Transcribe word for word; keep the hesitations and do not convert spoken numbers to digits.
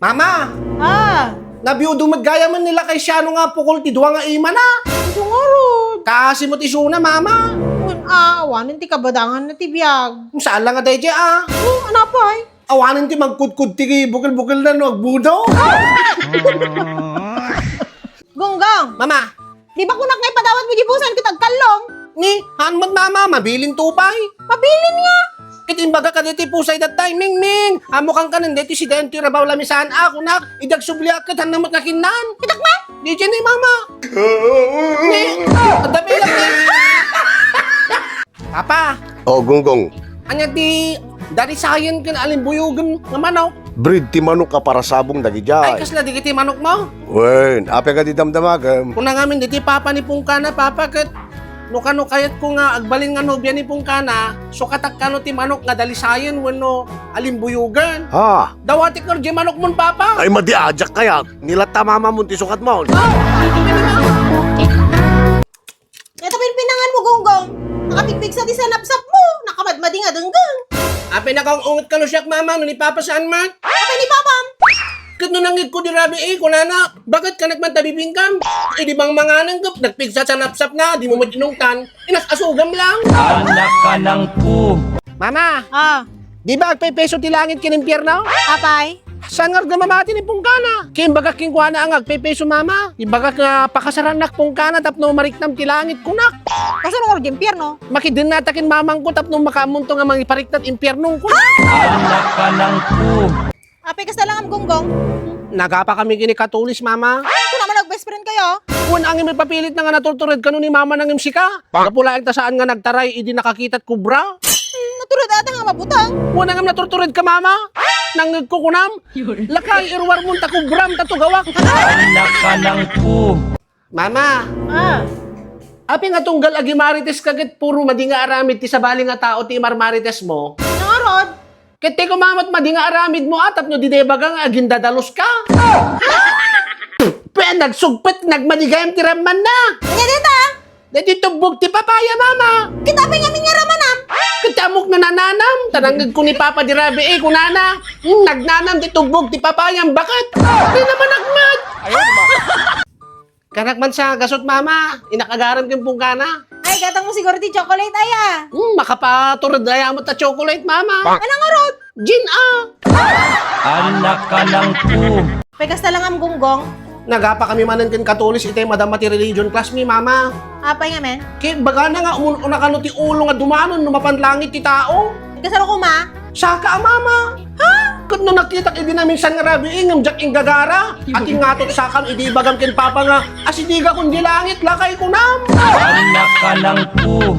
Mama! Ah! Nabiudo met gayam ni lakay Siano nga pukol ti dua nga imana. Isu ngarud. Kaasi met isuna, Mama. Kun, ah, awanen ti kabadanganna ti biag. Saan lang nga daydiay, ah. Oh, ano pay? Awanen ti magkudkod ti bukel-bukel na no agbudo. Gunggong! Mama! Di ba kunak nga ipadawat mo di pusan ket agkallong? Ni, haan met, Mama, mabilin to pay. Mabilin nga! Ket imbaga kadaytoy pusay datay, Mingming! Ammo kankanen daytoy si Daytoy Rabaw Lamisan a kunak, idi agsubliak ket hanna met nga kinnaan. Itak man? Di dyan ni Mama. Ni, adda pilak ni. Papa! O, Gunggong. Ania ti dalisayen ken alimbuyogen nga manok? Breed ti manok a parasabong dagidiay. Ay, kasla dagiti manok mo? Wen, apay nga di damdamagem? Kuna ngamin diti papa ni Pungkana, Papa, ket no kano kayatko nga agbalin nga nobia ni Pungkana, sukatak kano ti manok nga dalisayen wenno alimbuyogen. Ha? Dawatek ngarud diay manokmon, Papa. Ay, madi a, diak kayat. Ni latta mamamon ti sukatmon. Ah! Ket apay pinanganmo, Gunggong? Nakapigpigsa ti sanapsapmo. Nakamadmadi nga denggen. Apay nakaung-unget kano siak, Mama, no ni Papa saan met? Apay ni Papam? Ket no nangngegko di rabii, kunana, "Baket kanak man ta bibingkam?" Idi mangmangananggep, nagpigsa sanapsapna, dimo met inungtan. Inas-asugam lang. Anak ka ng pu- Mama! Ah. Di ba agpepeso ti langit ken impierno? Apay? Saan ngarud nga mamati ni Pungkana? Ket imbagak kenkuana nga agpepeso, Mama. Imbagak nga pakasarannak Pungkana tapno mariknam ti langit kunak. Kasano ngarud ti impierno? Makidennata ken mamangko tapno makaammonto nga mangiparikna ti impierno kunak. Anak ka ng pu- Apay, kasta lang am, Gunggong. Nagapa kami ken ni Katulis, Mama. Ay, kuna man nag-best friend kayo? Wen, angem ipapilitna nga naturtured kano ni Mama nangem sika. Gapu laeng ta saan nga nagtaray idi nakakitat kobra. Hmm, natured ata nga mabutang. Wen, angem naturtured ka, Mama. Nangngegko kunam. Lakay, iruarmon ta kobram ta tugawak. Anak ka ng pu- Mama. Ah. Apay nga tunggal agimarites ka ket puro madi nga aramid ti sabali nga tao ti imarmarites mo? Nangarod? Ket ti kumamat madi nga aramid mo, a, tapno di debaga nga agindadalus ka. Pe, nagsugpet, nagmadi gayam ti rammanna. Anya deta? Deti tubbog ti papaya, Mama. Ket apay ngamin nga ramanam? Ket ammok no nananam, ta nangngegko ni Papa di rabii, kunana, "Hmm, nagnanam ti tubbog ti papayam, baket?" Di naman agmat. Kanak man sa gasot, Mama. Inak agaram ken Pungkana. Ay, gatang mo siguro ti chocolate, aya. Hmm, makapatured aya met a chocolate, Mama. Anang arot? Gin, a. Anak ka ng pu- Pay kasta lang am, Gunggong. Nagapa kami manen ken Katulis itay madama ti religion class mi, Mama. Apay ngamin? Ket bagana nga umun-una kano ti ulo nga dumanon no mapan langit ti tao. Kasano kuma? Saka a, Mama. Ha? Ket no nakitak idi naminsan nga rabii ngem diak inggagara, akingatot sakan idi ibagam ken Papa nga, "Asidiga kon di langit, lakay," kunam. Anak ka ng pu-